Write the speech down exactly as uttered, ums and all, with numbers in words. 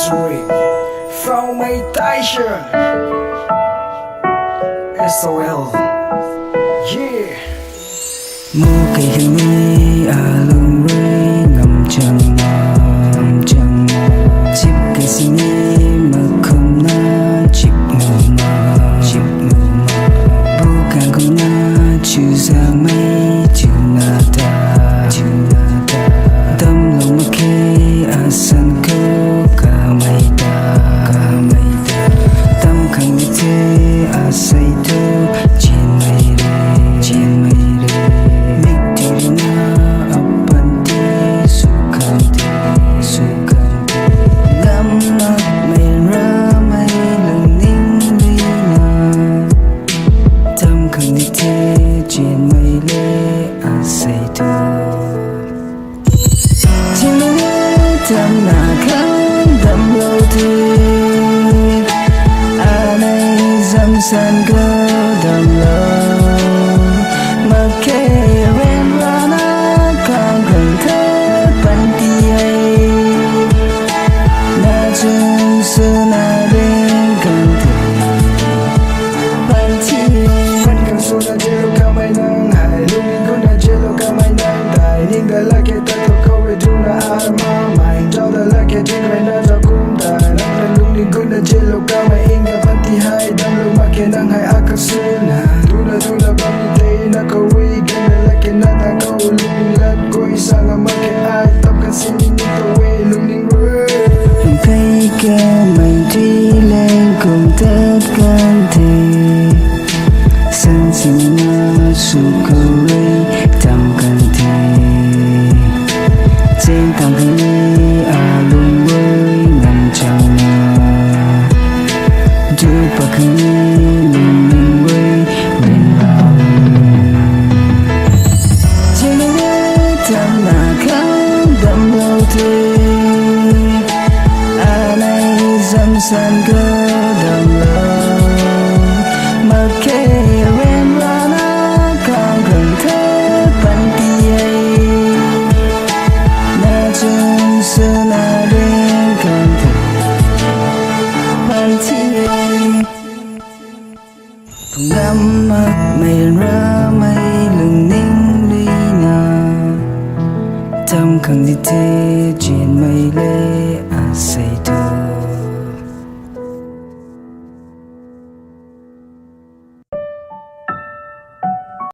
Story from my Taisha. S O L. Yeah. Mu kei hini alung rui ngam chang ma, ngam chang ma. Chip kei sini makhum na chip mu ma, chip mu ma. Bu kang kum na chu zang mei chu na ta, chu na ta. Dam lou mak khe asan khou kamei ta, kamei ta. Tam khang ni the asei thu chin mei re, chin mei re. Mik tiri na apan ti su khang ti, su khang ti. Ngam mak mei ra mei lungning rui na. Tam khang ni the chin mei le asei thu. Chin mei le tam na khang dam lou the. Anei zam san khou dam lou. Mak khe ren rana khang khang the pan ti hei. Na chun su na ren khang the pan ti hei. Pan khang su na jelo kamei nang hei. Lungning gu na jelo kamei nang. Dai ning da lak khe ta thu khou e du na arma. Mai chau da lak khe jin mei na ta kum ta. Nang na lungning gu na jelo kamei ing da pan ti hei. Dam lou mak khe nang hei akak su na. Du na du na bam ni tei na khou e. Gen da lak khe na ta khou lungning lat koi sa nga mak khe ai. Tam kan si ni ni khou e lungning rui. Kei kamei ti leng kum tat kan the. San sina su khou rui tam kan the. Cheng tam kan ni alung rui ngam chang na. Du pa kan ni lungning rui rin ra. Chin mei le tam na khang dam lou the. Anei zam san khou dam lou. Mak khe ren rana khang khang the pan ti hei. Na chun su na ren khang the pan ti hei. Ngam mak mei ra mei lungning rui na. Tam khang ni the